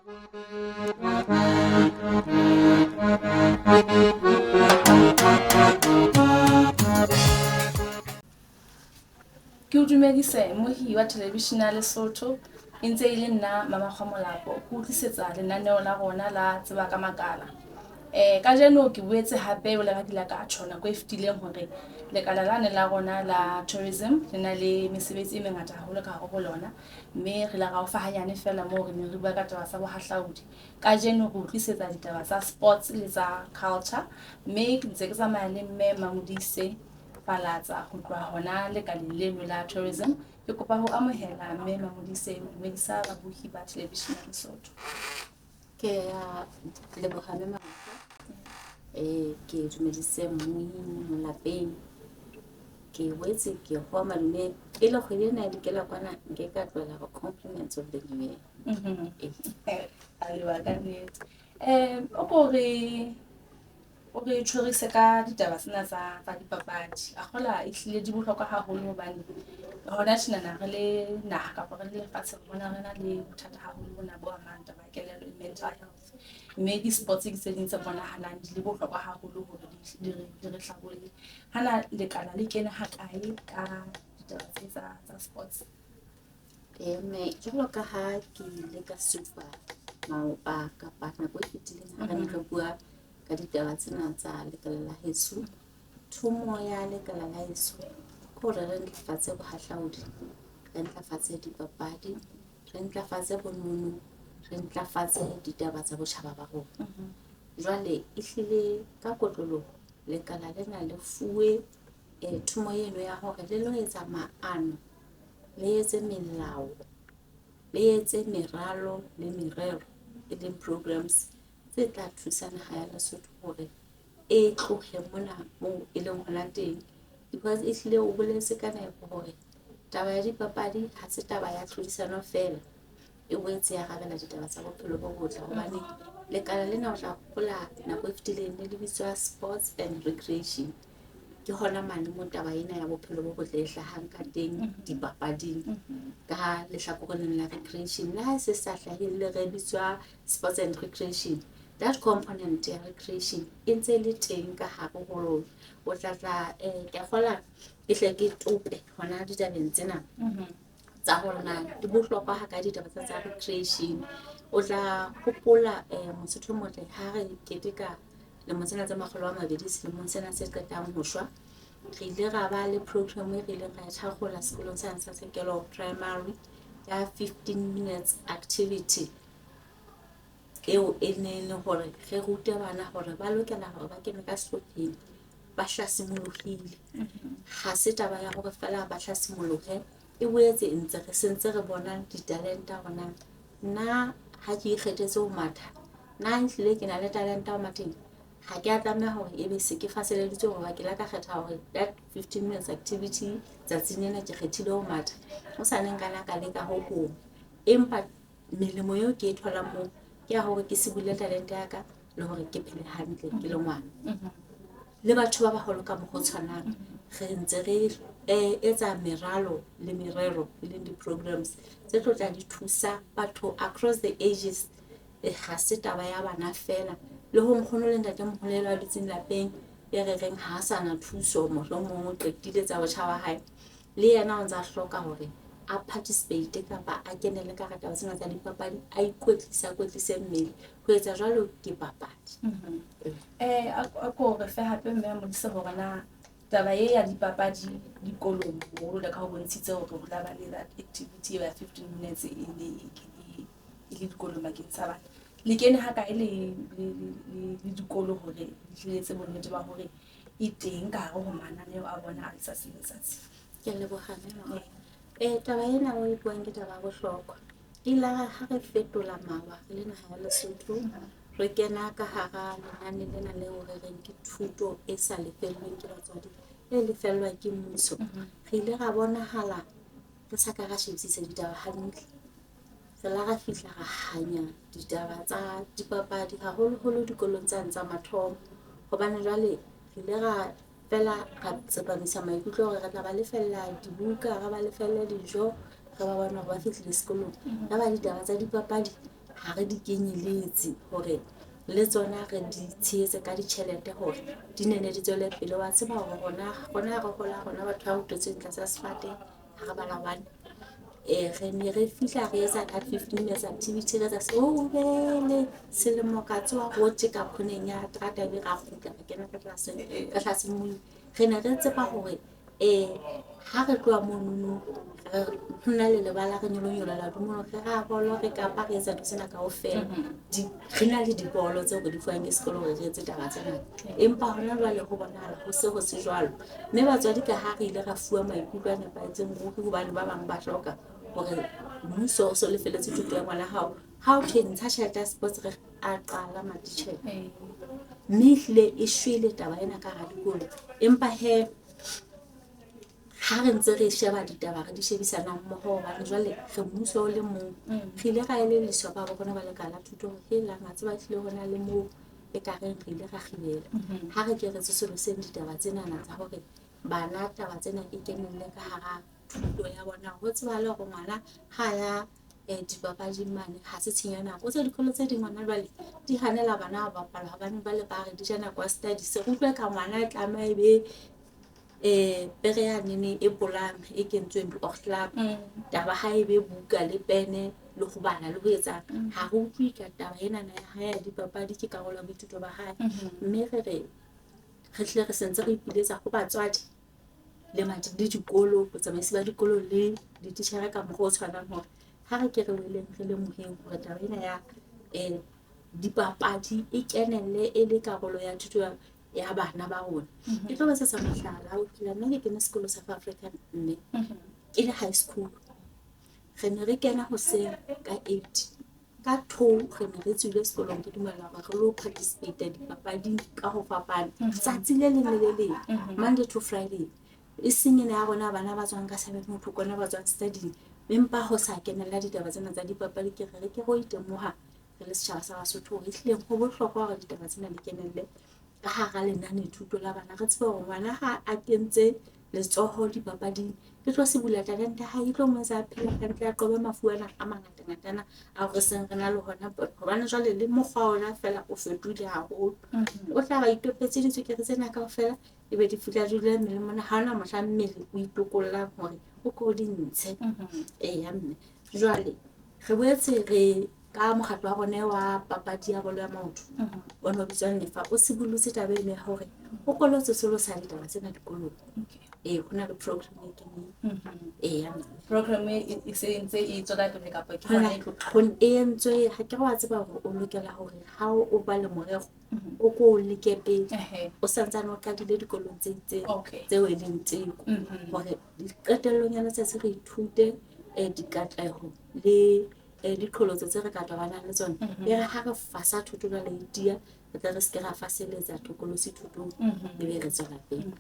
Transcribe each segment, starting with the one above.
Ke o dumedise mmohi wa thelevishene ya Lesotho e ntse e le nna Mamakgwa Molapo ke o tlisetsa lenaneo la rona la Tseba ka Makala. Kajeno ke boetse hape jwale ka ha ke ile ka tjho nako e fetileng hore lekala lane la rona la tourism le na le mesebetsi e mengata haholo ka hare ho lona. Mme re ile ra o fa hanyane feela moo re neng re bua ka taba tsa bohahlaudi. Kajeno re o tlisetsa ditaba tsa sports le tsa culture. Mme ke ntse ke tsamaya le mme Mamodise Falatsa ho tloha hona lekaleng leno la tourism. Ke kopa ho amohela mme Mamodise ho dumedisa babohi ba television ya Lesotho. Ke a leboha mme Marupa. Ke dumedise mmui mono lapeng. Ke boetse ke hoa malome pele kgwedi ena e dikela kwana nke ka tlohela ho compliments of the new year. A leboha ka nnete. O ko re o re tjhorise ka ditaba tsena tsa tsa dipapadi. A kgola ehlile di bohlokwa haholo hobane hona tjenana re le naha kapa re le lefatshe re bona re na le bothata haholo bona bo amang taba ya kelello le mental health. Mme di-sports ke tse ding tse bonahalang di le bohlokwa haholo hore di re hlabolle. Hana lekala le kene ha kae ka ditaba tse tsa tsa sports? Mme jwalo ka ha ke ile ka supa maoba kapa nako e fetileng ha re ne re bua ka ditaba tsena tsa lekala la heso. Thomo ya lekala la heso ke hore re ntlafatse bohahlaudi, re ntlafatse dipapadi, re ntlafatse bonono, re ntlafatse ditaba tsa botjhaba ba rona. Jwale ehlile ka kotloloho lekala lena le fuwe thomo eno ya hore le lo etsa maano, le etse melao, le etse meralo le merero e leng programs tse tla thusa naha ya Lesotho hore e tlohe mona moo e leng hona teng. Because ehlile o boletse ka nepo hore taba ya dipapadi ha se taba ya tlhodisano feela, e boetse ya arabela ditaba tsa bophelo bo botle. Hobane lekala lena o tla hopola nako e fetileng le bitswa Sports and Recreation. Ke hona mane mo taba ena ya bophelo bo botle e hlahang ka teng dipapading ka lehlakoreng la recreation. Le ha se sa hlahelle re bitswa Sports and Recreation, that component ya recreation e ntse le teng ka hare ho rona. O tla tla ke a kgola ke hle ke tope hona ditabeng tsena tsa hore na di bohlokwa ha kae ditaba tsa tsa recreation. O tla hopola Mosotho o motle ha re keteka lemo tsena tse 200 selemong sena se qetang ho shwa. Re ile ra ba le program e re ileng ra e thakgola sekolong sane sa Sekelo Primary ya 15 minutes activity. Eo e ne le hore re rute bana hore ba lokela hore ba kene ka sehlopheng ba hlasimollohile. Ha se taba ya hore feela ba hlasimolohe, e boetse ntse re sentse re bona ditalenta hore na nna ha ke ikgethetse ho matha, na ehlile ke na le talenta ho matheng. Ha ke a tlameha hore ebe se ke faseleditswe hoba ke la ka kgetha hore that 15 minutes activity tsatsing lena ke kgethile ho matha. Hosane nka nna ka leka ho hong. Empa melemo eo ke e tholang moo ke ya hore ke sibolle talente ya ka le hore ke phele hantle ke le ngwana. Le batho ba baholo ka mokgwa o tshwanang re ntse re etsa meralo le merero e leng di-programs tse tlo tla di thusa batho across the ages. Ha se taba ya bana feela, le ho nkgono le ntatemoholo eo a dutseng lapeng e re reng ha sa na thuso, mohlomong o qetile tsa botjha ba hae, le yena o ntsa hloka hore a participate kapa a kenele ka hara taba tsena tsa dipapadi, a ikwetlise, a kwetlise mmele. Ho etsa jwalo ke papadi. A ko re fe hape mme a Modise hore na taba e ya dipapadi dikolong boholo le ka ho bontshitse hore ho la ba le that activity ya 15 minutes e ne e le dikolong bakeng sa bana. Le kene ha kae le dikolo hore di tle etse bonnete ba hore e teng ka hare ho mananeo a bona a letsatsi le letsatsi? Ke a leboha mme. Taba ena o e buang ke taba ya bohlokwa. Ile ha re fetola mawa re le naha ya Lesotho, re kena ka hara lenane lena leo re reng ke thuto e sa lefellweng ke batswadi, e lefellwang ke mmuso. Re ile ra bonahala re sa ka ra shebisisa ditaba hantle. Re la ra fihla ra hanya ditaba tsa dipapadi haholoholo dikolong tsane tsa mathomo. Hobane jwale re ile ra fela ra tsepamisa maikutlo hore re tla ba lefella dibuka, re ba lefelle dijo, re ba bone hore ba fihlile sekolong. Ya ba ditaba tsa dipapadi Ha re di kenyeletse hore le tsona re di tshehetse ka ditjhelete hore di nenne di tswele pele. Wa tseba hore rona re hola, rona batho ba rutetsweng tlasa sefate ha re bala one. Re ne re fihla re etsa that 15 minutes activity, re etsa seobele selemo ka tsoha ro tjeka khoneng ya terata, ebe ra kgutla re kena ka tlelaseng ka tlase mono. Re ne re tseba hore ha re tloha monono ho na le lebala, re nyolonyolela hodimo, re raha bolo, re kapa re etsa ntho tsena kaofela. Re na le dibolo tseo re di fuwang ke sekolo hore re etse taba tsena, empa hona jwale ho bonahala ho se ho se jwalo. Mme batswadi, ka ha re ile ra fuwa maikutlo a nepahetseng ruri, hobane ba bang ba hloka hore mmuso o so lefelletse thuto ya ngwana hao, ha o thwe ntsha tjhelete ya sports, re a qala matitjhere. Mme ehlile e shwele taba ena ka hara dikolo. Empa he ha re ntse re sheba ditaba, re di shebisana mmoho, hobane jwale re mmuso o le mong. Re ile ra elelliswa ba bo rona ba lekala la thuto hore helang, a tseba ehlile ho na le moo e ka reng re ile ra kgibela. Ha re ke re tsosoloseng ditaba tsenana tsa hore bana taba tsena e kenelle ka hara thuto ya bona, ho tsebahale hore ngwana ha ya dipapading mane ha se tshenyo ya nako. O tsebe dikolo tse ding hona jwale di hanela bana ho bapala, hobane ba le ba re di ja nako ya study. Se re utlwe ka ngwana e tlameha e be pere yanene e polame e kentsweng di-oorklap. Taba ha e be buka le pene le ho bala le ho etsang. Ha re utlwe ka taba enana ya hae ya dipapadi, ke karolo ya boithuto ba hae. Mme re re re hlile re sentse re ipiletsa ho batswadi le le dikolo, botsamaisi ba dikolo le dititjhere ka mokgwa o tshwanang, hore ha re ke re weleng re lemoheng hore taba ena ya dipapadi e kenelle e le karolo ya thuto ya bana ba rona. Ke tlo etsetsa mohlala o phela. Nna ke kene sekolo South African, mme ke le high school. Re ne re kena hoseng ka 8, ka 2 re ne re tswile sekolong, re dumela hore re lo participate dipapading ka ho fapana tsatsi le leng le le leng, Monday to Friday. E seng ena ya rona bana ba tswang ka 7 ho kona ba tswang studying, empa ho sa kenella ditaba tsena tsa dipapadi. Ke re re ke ro itemoha re le setjhaba sa Basotho hore ehlile ho bohlokwa hore ditaba tsena di kenelle ka hara lenane thuto la bana. Re tsebe hore ngwana ha a kentse letsoho dipapading, e tlo se bula talente ya hae, e tlo mo etsa a phele hantle, a qobe mafu ana a mangatangatana ao re seng re na le hona, hobane jwale le mokgwa ona fela o fetohile haholo. O tla ba itopetse ditswekere tsena kaofela, ebe di fihla di dula mmeleng mona, ha hona mohla mmele o itokollang hore o ko di ntshe. Eya mme jwale re boetse re ka mokgatlo wa rona wa papadi ya bolo ya maoto o no bitswang Lefa, o sibolotse taba eno ya hore o kolo tsosolosa ditaba tsena dikolong. Ee, ho na le program e keneng. Eya mme. Program e se ntse e tswela pele kapa ke hona e tlo qala? E entswe. Ha ke re wa tseba hore o lokela hore ha o ba le morero o ko o leke pele, o santsane o qadile dikolong tse itseng tseo e leng teko, hore qetellong ya letsatsi re ithute dikatleho le diqholotso tse re ka tobanang le tsona. E re ha re fasa thoto jwale e tiya, re tle re seke ra faseletsa tokolosi thotong, ebe re tswela pele.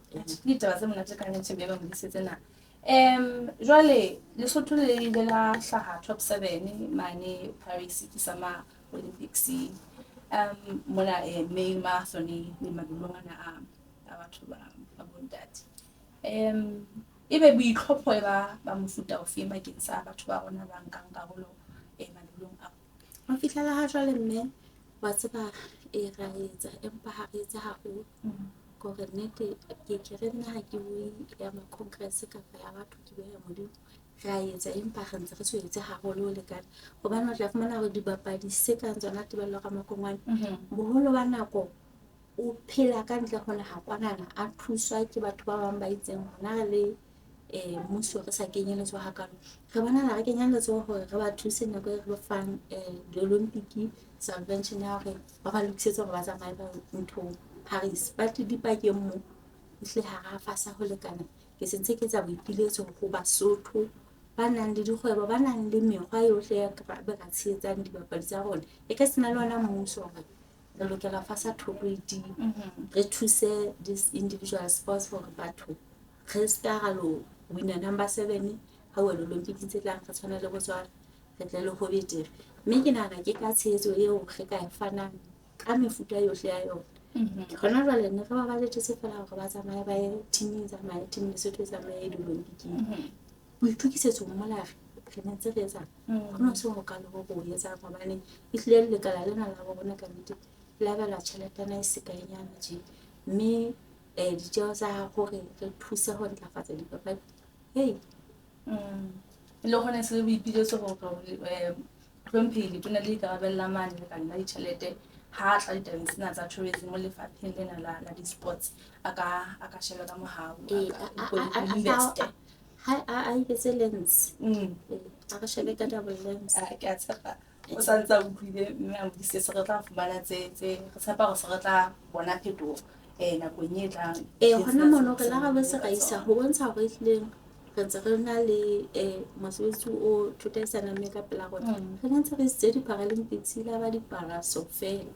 Ke ditaba tse monate ka nnete, mme ba modise tsena. Jwale Lesotho le ile la hlaha top seven mane Paris ke Summer Olympics, mona male marathon le mabelong ana a batho ba bontate. Ebe boitlhopho e ba mofuta ofeng bakeng sa batho ba rona ba nkang karolo mabelong ao? Ho fihlela ha jwale mme, wa tseba e ra etsa, empa ha re etse haholo. Ke hore nnete ke re nna ha ke bue ya ma-congress kapa ya batho, ke bua ya Modimo. Re a etsa, empa re ntse re so etse haholo ho lekana, hobane o tla fumana hore dibapadi se kang tsona Tebello Ramokongwana, boholo ba nako o phela ka ntle ho naha kwanana, a thuswa ke batho ba bang ba itseng. Rona re le mmuso re sa kenye letsoho hakalo. Re bonahala re kenya letsoho hore re ba thuse nako e re ba fang di-Olympic subvention ya hore ba lokisetse hore ba tsamaye ba nthong Paris, but dipakeng mo ehlile ha ra fasa ho lekana. Ke se ntse ke etsa boipiletso ho Basotho ba nang le dikgwebo, ba nang le mekgwa yohle ya ba ka tshehetsang dibapadi tsa rona, e ka sena le ona mmuso, hore re lokela fasa thoto e tiye, re thuse this individual sports hore batho re ska ra lo wina number seven ha wa di-Olympics tse tlang, re tshwana le Botswana, re tle le ho betere. Mme ke nahana ke ka tshehetso eo re ka e fanang ka mefuta yohle ya yona. Hona jwale ne re ba baletsetse fela hore ba tsamaye ba ye team, e tsamaye team Lesotho, e tsamaye di-Olympic-ing. Boitokisetsong mola Re ne ntse re etsang? Ho no se hokalo ho re o etsang hobane ehlile lekala lena la bo rona ka nnete le abelwa tjheletana e se kaenyana tje. Mme ditjeho tsa hore re thuse ho ntlafatsa dipapadi, hei. Le hona se le boipiletso hore hlomphehi letona le ikarabellang mane lekaleng la ditjhelete ha tla ditabeng tsena tsa tourism lefapheng lena la di-sports a ka sheba ka mohau, a ka investe. Ha a iketse lens. A re shebe ka double lens. Ke a tshepa o sa ntse a utlwile mme a modise se re tla fumana tse re tshepa hore se re tla bona phetoho nakong e tlang. Hona mono re la ra se ra isa ho bontsha hore ehlileng re ntse re na le mosebetsi o thotaisanang mme ka pela rona. Re ne ntse re isitse di-Paralympics ile ba diparaso feela.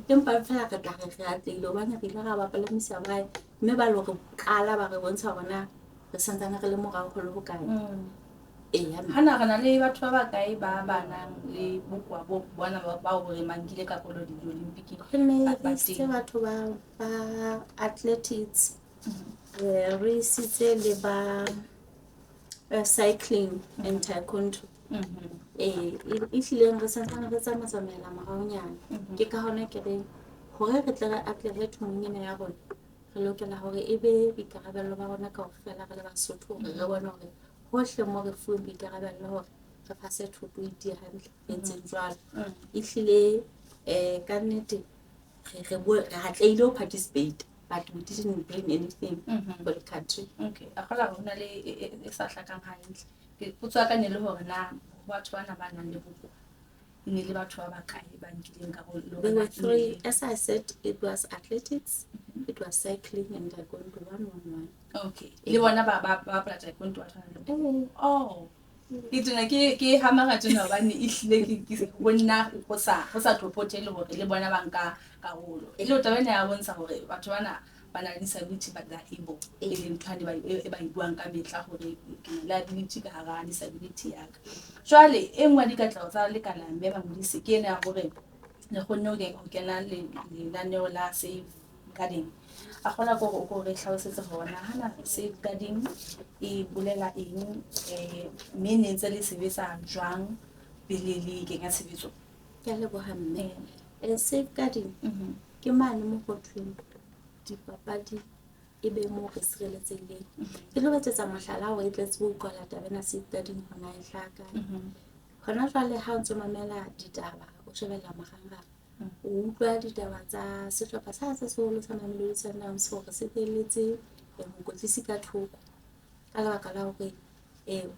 Empa feela re tla re re atlehile hobane re ile ra ba palamisa bae mme ba lo re qala ba re bontsha hore na re santsane re le morao ho le hokae. Hana re na le batho ba bakae ba ba nang le bokowa bo bona bao bo re mankile ka kolo di-Olympic? Re ne re isitse batho ba athletics, re isitse le ba cycling and taekwondo. Ehlileng re santsane re tsamatsamaela moraonyana. Ke ka hona ke reng hore re tle re atlehe thomong ena ya rona, re lokela hore e be boikarabello ba rona kaofela re le Basotho hore re bone hore hohle mo re fuweng boikarabello hore re phase thoto e tiye hantle, re etseng jwalo. Ehlile ka nnete re atlehile ho participate, but we didn't bring anything for the country. Okay, a kgola hore hona le e sa hlakang hantle. Potso ya ka ne le hore na batho bana ba nang le bokowa e ne le batho ba bakae ba nkileng karolo? There were three. As I said, it was athletics, it was cycling and taekwondo 111. Okay. Le bona ba bapala taekwondo ba tshwana le bona? Oh. Ke tjena ke hamara tjena hobane ehlile ke ho nna ho sa tlopothe le hore le bona ba nka karolo. E le taba ena ya bontsha hore batho bana ba na le disability but they're able. E leng ntho e ba e buang ka mehla hore ke na le ability ka hara disability ya ka. Jwale e nngwe ya dikatleho tsa lekala mme Mamodise ke ena ya hore le kgonne ho kena lenaneo la safeguarding. A kgola ke hore o ko re hlalosetse hore na hana safeguarding e bolela eng, mme ne ntse le sebetsa jwang pele le kenya tshebetso? Ke a leboha mme. Safeguarding ke mane mo ho thweng dipapadi e be moo re sireletsehileng. Ke tlo etsetsa mohlala hore e tle tsebe ho utlwahala taba ena safeguarding hona e hlaha kae. Hona jwale ha o ntso mamela ditaba, o shebella marangrang, o utlwa ditaba tsa sehlopha sa se seholo sa Mamelodi Sundowns hore se behelletse mokwetlisi ka thoko ka lebaka la hore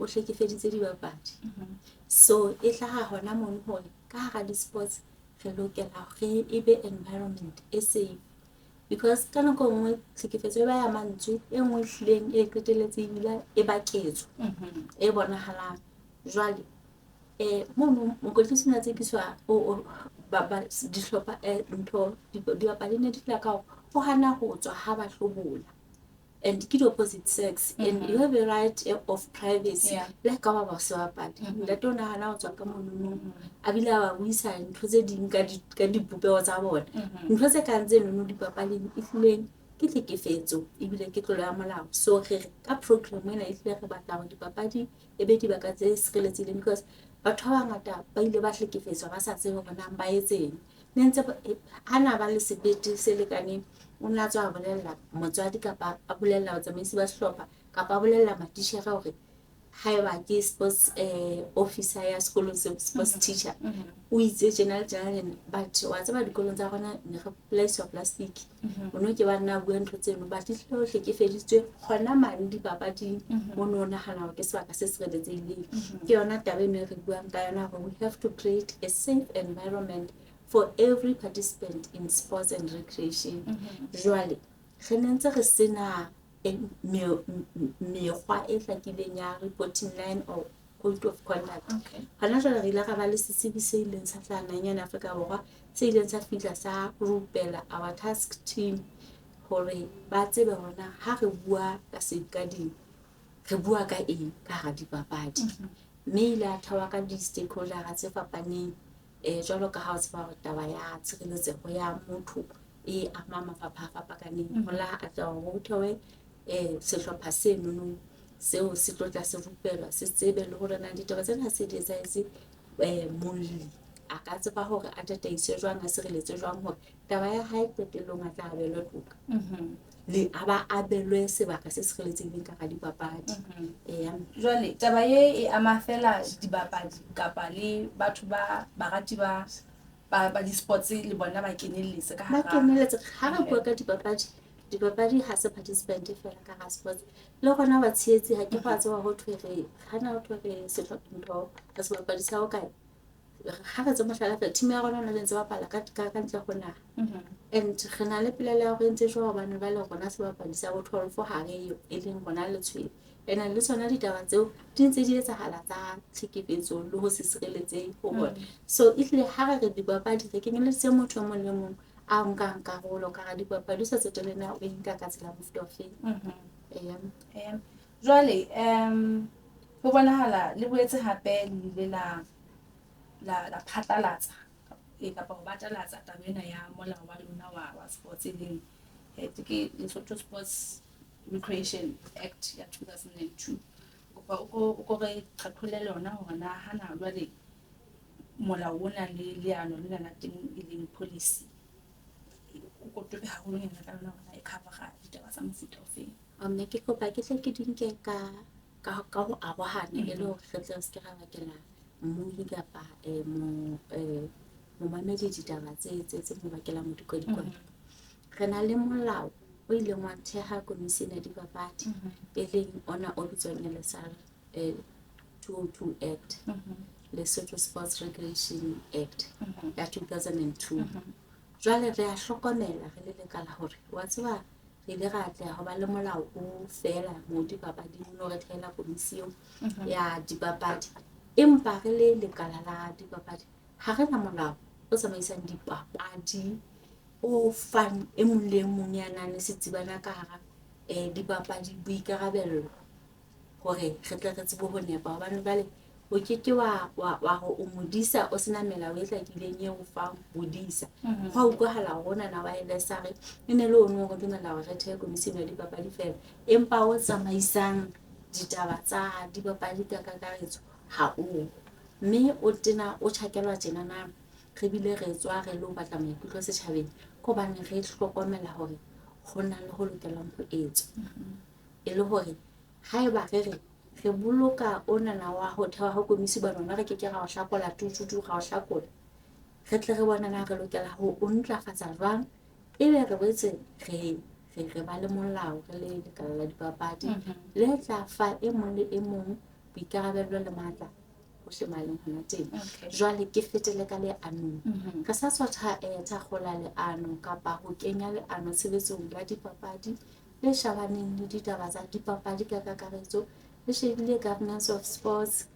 o hlekefeditse dibapadi. So e hlaha hona mono hore ka hara di-sports re lokela re e be environment e safe. Because ka nako e nngwe tlhekefetso e ba ya mantswe, e nngwe ehlileng e qetelletse ebile e ba ketso e bonahalang. Jwale mono mokwetlisi o ne a tsekiswa dihlopha ntho dibapadi ne di tla ka hore o hana ho tswa ha ba hlobola. And ke di-opposite sex, and you have a right of privacy. Le ha ka ba ba sebapadi. Ntate o nahana ho tswa ka monono, a bile a ba buisa ntho tse ding ka dipopeho tsa bona. Ntho tse kang tsenono dipapading ehlileng ke tlhekefetso ebile ke tlolo ya molao. So re ka program ena ehlile re batla hore dipapadi e be dibaka tse sireletsehileng because batho ba bangata ba ile ba hlekefetswa ba sa tsebe hore na ba etseng. Ne ntse ha na ba le sebete se lekaneng, o ne a tswa a bolella motswadi kapa a bolella batsamaisi ba sehlopha kapa a bolella matitjhere hore haeba ke sports officer ya sekolong seo, sports teacher, o itse tjena le tjena le tjena. But wa tseba dikolong tsa rona ne re polaiswa plastic. O no ke ba nna bua ntho tseno, but ehlile o hlekefeditswe hona mane dipapading mono o nahana hore ke sebaka se sireletsehileng. Ke yona taba eno e re buang ka yona hore we have to create a safe environment for every participant in sports and recreation. Jwale re ne ntse re sena mekgwa e hlakileng ya reporting line or code of conduct. Hona jwale re ile ra ba le setsebi se ileng sa hlaha naheng ena Afrika Borwa, se ileng sa fihla sa rupela our task team hore ba tsebe hore na ha re bua ka safeguarding re bua ka eng ka hara dipapadi. Mme ile a thewa ka di-stakeholder tse fapaneng, jwalo ka ha o tseba hore taba ya tshireletseho ya motho e ama mafapha a fapakaneng. Ho la atleha hore ho thewe sehlopha senono Seo se tlo tla se rupelwa, se tsebe le hore na ditaba tsena se di etsahetse, molli a ka tseba hore a tataiswe jwang, a sireletswe jwang hore taba ya hae qetellong a tla abelwe toka. Le a ba abelwe sebaka se sireletsehileng ka hara dipapadi. Eya. Jwale taba e e ama fela dibapadi kapa le batho ba barati ba di-sports le bona ba kenelletse ka Ba hara? keneletse. Ha re bua ka dipapadi, dipapadi ha se participant fela ka hara sports. Le rona batshehetsi, ha ke go a tseba ho thwe re hana ho thwe re ntho re sebapadi sa ho kae. Ha re tse mohlala fela, team ya rona na le ntse bapala ka ntle ho naha. And re na le pelaelo ya hore e ntse jwang hobane jwale rona sebapadi sa bo 12 ha re yo, e leng rona letshwele. And le tsona ditaba tseo di ntse di etsahala tsa tlhekefetso le ho se sireletsehe ho bona. So ehlile ha re re dipapadi, re kenyeleditse motho e mong le mong a nkang karolo ka hara dipapadi, ho sa tsotelle na o e nka ka tsela ya mofuta ofeng. Eya. Eya. Jwale ho bonahala le boetse hape le ile la phatlalatsa kapa ho batalatsa taba ena ya molao wa lona wa sports, e leng ke Lesotho Sports Recreation Act ya 2002. Kopa o ko re qaqolle lona hore na hana jwale molao ona le leano lena la teng e leng policy, o ko tobe haholonyana ka yona hore na e cover-a ditaba tsa mofuta ofeng. Mme ke kopa ke tle ke di nke ka ho arohana e le hore re tle re se ke ra bakela mmuhi kapa momamedi ditaba tse mo bakelang modikwadikwane. Re na le molao o ileng wa theha komishene ya dipapadi, e leng ona o bitswang LSR 202 Act, Lesotho Sports Regulation Act ya 2002. Jwale re a hlokomela re le lekala hore wa tseba re ile ra atleha ho ba le molao o fela mo dipapading, o no re thehela komisi ya dipapadi. Empa re le lekala la dipapadi ha re na molao o tsamaisang dipapadi, o fang e mong le e mong ya nang le setsibana ka hara dipapadi boikarabello hore re tle re tsebe ho nepa. Hobane jwale o ke ke wa re o modisa o sena melao e hlakileng e o fang bodisa. Ho a utlwahala hore onana wa LSR e ne le ono re dumella hore re thehe komishene ya dipapadi fela, empa o tsamaisang ditaba tsa dipapadi ka kakaretso ha o. Mme o tena o tjhakelwa tjenana, re bile re tswa re lo batla maikutlo setjhabeng, ke hobane re hlokomela hore ho na le ho lokelang ho etswa. E le hore haeba re re re boloka onana wa ho thewa ha komisi hobane rona re keke ra o hlakola tututu, ra o hlakola, re tle re bone na re lokela ho o ntlafatsa jwang, ebe re boetse re ba le molao re le lekala la dipapadi le tla fa e mong le e mong boikarabello le matla hohle mo a leng hona teng. Jwale ke fetele ka leanong. Re sa tswa thakgola leano kapa ho kenya leano tshebetsong la dipapadi le shebaneng le ditaba tsa dipapadi ka kakaretso, le shebile governance of sports,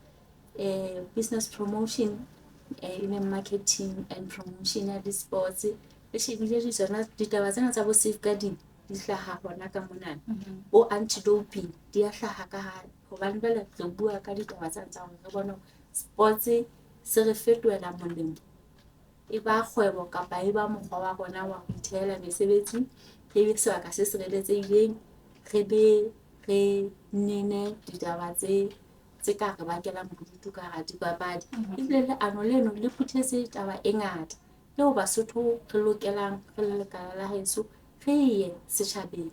business promotion, e leng marketing and promotion ya di-sports, le shebile tsona ditaba tsena tsa bo safeguarding di hlaha hona ka monana. Bo anti-doping di a hlaha ka hare, hobane jwale re bua ka ditaba tsena tsa hore re bone hore sports se re fetohela molemo, e ba kgwebo kapa e ba mokgwa wa rona wa ho ithehela mesebetsi, re be sebaka se sireletsehileng, re be re nene ditaba tse ka re bakelang bodutu ka hara dipapadi. Ebile leano leno le phuthetse taba e ngata leo Basotho re lokelang re le lekala la heso re ye setjhabeng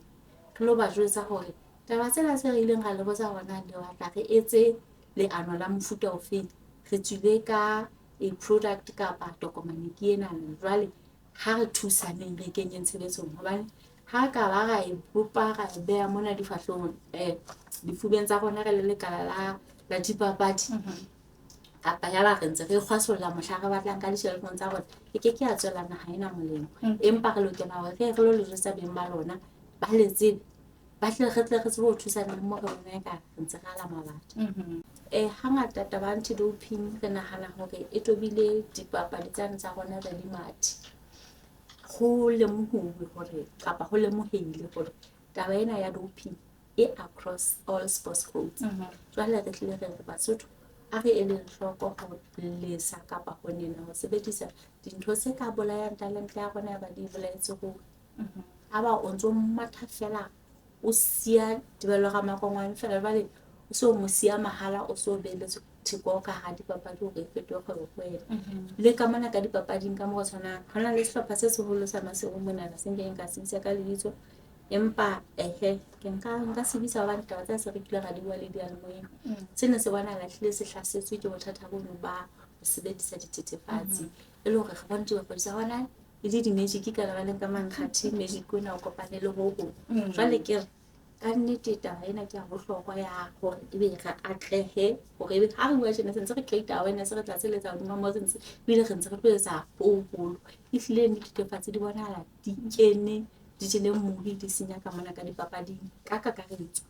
re lo ba jwetsa hore taba tsena tse re ileng ra le botsa hore na le batla re etse leano la mofuta ofeng, re tswile ka a product kapa tokomane ke ena. Jwale ha re thusaneng re kenyeng tshebetsong, hobane ha ka ba ra e bopa ra e beha mona difahlehong, difubeng tsa rona re le lekala la dipapadi, kapa ya ba re ntse re kgwasolla mohla re batlang ka dishelfong tsa rona, e ke ke ya tswela naha ena molemo. Empa re lokela hore re re lo le jwetsa beng ba lona, ba le tsebe, ba tle re tle re tsebe ho thusana mo re bona eka re ntse re ala mabati. Hangata taba ya anti-doping re nahana hore e tobile dipapadi tsane tsa rona tsa dimathi. Ho lemohuwe hore kapa ho lemohehile hore taba ena ya doping e across all sports codes. Jwale re tlile re re Basotho a re eleng hloko ho lesa kapa ho nena ho sebedisa dintho tse ka bolayang talente ya rona ya ba di bolaetse ruri. Ha ba o ntso matha fela o siya Tebello Ramakongwane fela, jwale O so mo siya mahala, o so beeletse theko ka hara dipapadi hore e fetohe kgwebo ho wena. Le ka mona ka dipapading ka mo go tshwanang, ho na le sehlopha se seholo sa Maseru monana se nkekeng ka se bitsa ka lebitso, empa ehe ke nka se bitsa hobane taba tsa se re kile ra di bua le diyalemoyeng. Se ne se bonahala ehlile se hlasetswe ke bothata bono ba ho sebedisa dithethefatsi, e le hore re bone dibapadi tsa bona e le di-magic ka lebaleng ka mankgathe, magic ona o kopane le ho hong. Jwale ke re ka nnete taba ena ke ya bohlokwa ya hore ebe re atlehe, hore ebe ha re bua tjena se ntse re create awareness, re tlatseletsa hodima moo, se ntse ebile re ntse re tlo etsa ho hoholo. Ehlile dithethefatsi di bonahala di kene, di jele mobi, di senya ka mona ka dipapading ka kakaretso.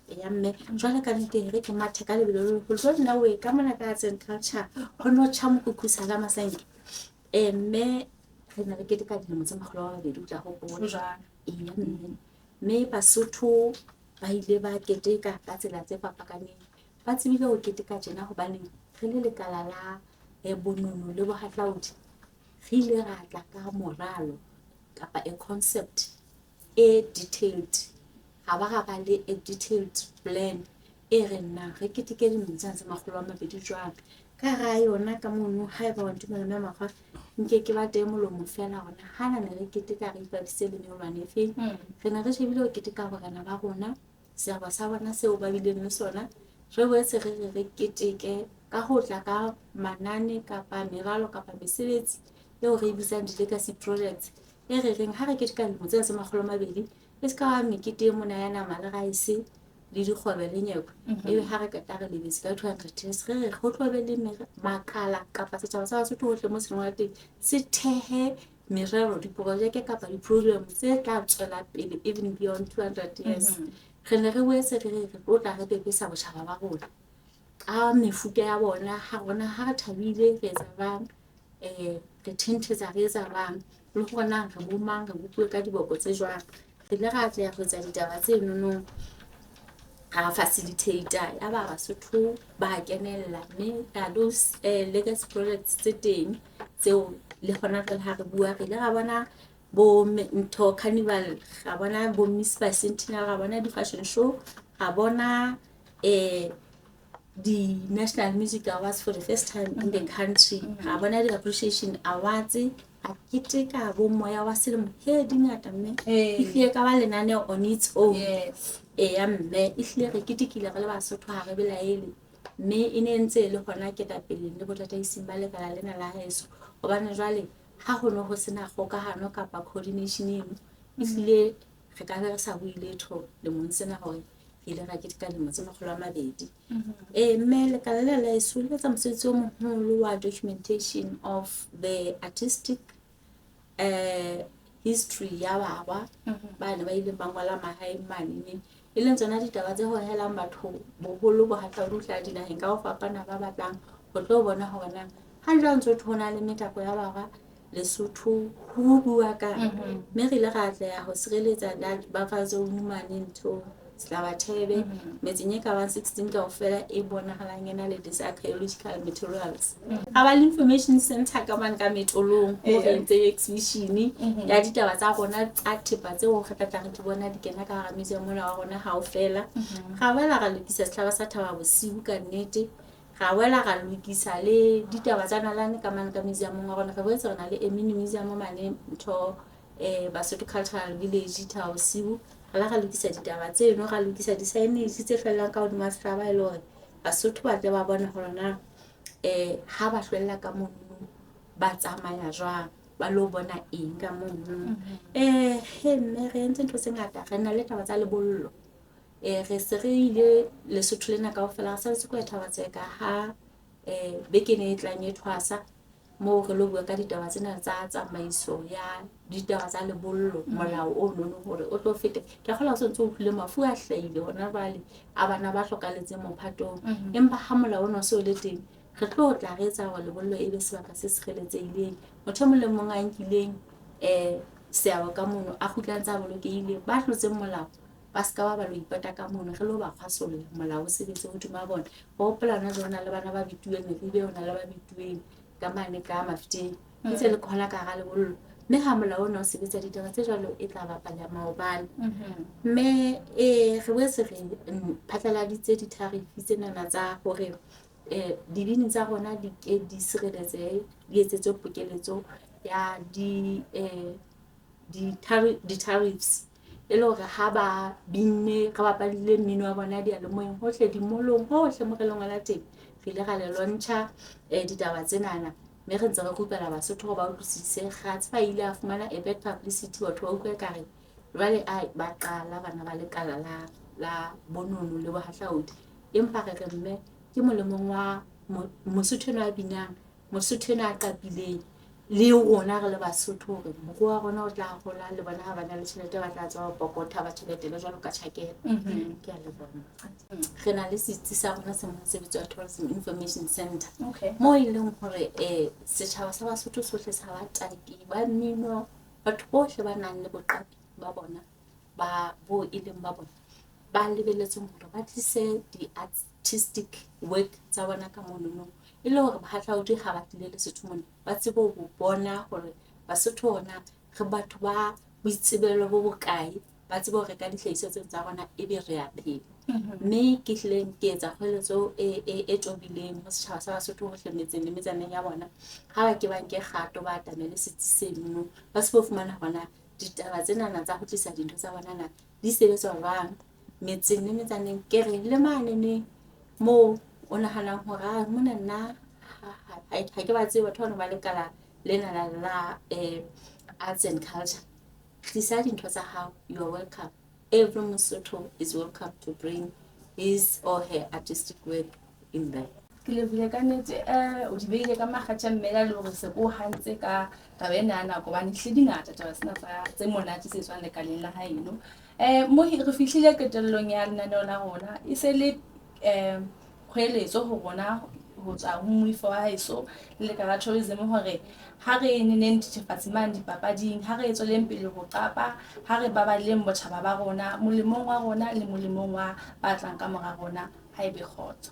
Eya mme jwale ka nnete re ke mathe ka lebelo le leholo. Jwale nna we ka mona ka arts and culture ho no tjha mokhukhu sala masenke. Mme re ne re keteka dilemo tse 200, o tla hopola. Ho jwalo. Eya mme. Mme Basotho ba ile ba keteka ka tsela tse fapakaneng. Ba tsebile ho keteka tjena hobane re le lekala la bonono le bohahlaudi, re ile ra tla ka moralo kapa a concept e detailed. Ha ba ra ba le a detailed plan e reng na re keteke dilemo tsena tse 200 jwang. Ka hara yona ka mono, haeba wa ntumella mme Makgwa, nke ke ba teng molomo fela hore hana ne re keteka re ipapisitse le meholwane e feng. Re ne re shebile ho keteka borena ba rona, seabo sa bona seo ba bileng le sona. Re boetse re re re keteke ka ho tla ka manane kapa meralo kapa mesebetsi eo re e bitsang di-legacy projects, e re reng ha re keteka dilemo tsena tse 200, e se ka ba mekete e mona ya nama le rice le dikgobe le nyekwe. Ebe ha re qeta re lebetse ka 200 years, re re ho tlo be le makala kapa setjhaba sa Basotho hohle mo se leng teng se thehe merero, diprojeke kapa di-program tse tla tswela pele even beyond 200 years. Re ne re boetse re re re tlo tla re pepesa botjhaba ba rona ka mefuta ya bona, ha rona ha re thabile re etsa jwang, re thentetsa re etsa jwang, le hore na re bo mang, re bopuwe ka diboko tse jwang. Re ile ra atleha ho etsa ditaba tse nonong, ra facilitate-a ya ba Basotho ba kenella, mme those legacy projects tse teng tseo le hona jwale ha re bua, re ile ra bona bo ntho carnival, ra bona bo Miss Bicentennial, ra bona di-fashion show, ra bona di-National Music Awards for the first time in the country, ra bona di-appreciation awards, a keteka bo moya wa selemo. He, di ngata mme. Ehlile ka ba lenaneo on its own. Eya mme, ehlile re ketekile re le Basotho, ha re belaele. Mme e ne ntse e le hona ketapeleng le botataising ba lekala lena la heso. Hobane jwale ha ho ne ho sena kgokahano kapa coordination eno, ehlile re ka be re sa bue letho lemong sena hore re ile ra keteka dilemo tse 200. Mme lekala lena la heso le etsa mosebetsi o moholo wa documentation of the artistic history ya barwa bane ba ileng ba ngola mahaeng manene, e leng tsona ditaba tse hohelang batho boholo bohahlaudi ho hlaha dinaheng ka ho fapana, ba batlang ho tlo bona hore na ha jwang ntso ho na le metako ya barwa Lesotho ho bua ka. Mme re ile ra atleha ho sireletsa that buffer zone mane ntho Sehlabathebe, metseng e ka bang 16 kaofela e bonahalang e na le these archaeological materials. Ra ba le information center ka mane ka Metolong, ho re entse exhibition ya ditaba tsa rona tsa thepa tseo re tla tla re di bona di kena ka hara museum mona wa rona haofela. Ra boela ra lokisa sehlaba sa Thaba Bosiu ka nnete. Ra boela ra lokisa le ditaba tsa nalane ka mane ka museumong wa rona. Re boetse re na le a mini museum mane ntho Basotho Cultural Village Thaba Bosiu. Re la ra lokisa ditaba tseno, ra lokisa di-signage tse fellang ka hodima sehlaba, e le hore Basotho ba tle ba bone hore na ha ba hlwella ka mono ba tsamaya jwang, ba lo bona eng ka mono. He mme re entse ntho tse ngata, re na le taba tsa lebollo. Re se re ile Lesotho lena kaofela, re salletse ko Thaba Tseka ha beke ena e tlang e thwasa, moo re lo bua ka ditaba tsena tsa tsamaiso ya ditaba tsa lebollo, molao o nono hore o tlo fete. Ke a kgolwa o sontso o utlwile mafu a hlahile hona jwale a bana ba hlokahalletseng mophatong. Empa ha molao ona o so le teng, re tlo tla re etsa hore lebollo e be sebaka se sireletsehileng. Motho e mong le mong a nkileng seabo ka mono, a kgutle a ntse a bolokehile, ba tlotseng molao ba ska ba ba lo ipata ka mono, re lo ba kgwasolla, molao o sebetse hodima bona. Ho hopola hona jwale ho na le bana ba bituweng Leribe, ho na le ba bituweng ka mane ka Mafeteng. Ntse le hona ka hara lebollo. Mme ha molao ona o sebetsa ditaba tse jwalo e tla ba pale ya maobane. Mme re boetse re phatlaladitse di-tariff tsenana tsa hore dibini tsa rona di ke di sireletsehe, di etsetswe pokeletso ya di-tariffs. E le hore ha ba binne, re bapadile mmino wa bona diyalemoyeng hohle, di-mall-ong, hohle mo re leng hona teng. Re ile ra le launch-a ditaba tsenana. Mme re ntse re rupela Basotho hore ba utlwisise. Re a tseba ile a fumana a bad publicity, batho ba utlwa ekare jwale ai ba qala bana ba lekala la bonono le bohahlaudi. Empa re re mme ke molemong wa Mosotho enwa a binang, Mosotho enwa a qapileng, le rona re le Basotho hore moruo wa rona o tla hola, le bona ha ba na le tjhelete ba tla tswa ho pokotha ba tjhelete le jwalo ka tjhakela. Ke a leboha. Re na le setsi sa rona se mona se bitswa Tourism Information Center. Moo e leng hore setjhaba sa Basotho sohle sa bataki, ba mmino, batho bohle ba nang le boqapi ba bona, ba bo e leng ba bona, ba lebelletseng hore ba tlise di-artistic work tsa bona ka monono. E le hore bahahlaudi ha ba tlile Lesotho mona, ba tsebe ho bona hore Basotho rona re batho ba boitsebelo bo bokae, ba tsebe ho reka dihlahiswa tseo tsa rona ebe re a phela. Mme ke hlileng ke etsa kgoeletso e tobileng ho setjhaba sa Basotho hohle metseng le metsaneng ya bona. Ha ba ke ba nke kgato, ba atamele setsi seno, ba tsebe ho fumana hore na ditaba tsenana tsa ho tlisa dintho tsa bona na di sebetswa jwang metseng le metsaneng. Ke re le manene moo o nahanang hore ah, mona nna ha ke ba tsebe batho bano ba lekala lena la arts and culture. Tlisa dintho tsa hao, you are welcome. Every Mosotho is welcome to bring his or her artistic work in there. Ke lebohile ka nnete, o di behile ka makgatha mmela le hore se ko hantse ka taba ena ya nako, hobane hlile di ngata taba tsena tse monate tse tswang lekaleng la haeno. Mohi, re fihlile qetellong ya lenaneo la rona. E se le kgoeletso ho rona ho tswa ho moifo wa heso le lekala la tourism hore ha re neneng dithethefatsi mane dipapading, ha re tsweleng pele ho qapa, ha re baballeng botjhaba ba rona, molemong wa rona le molemong wa ba tlang ka mora rona. Ha ebe kgotso.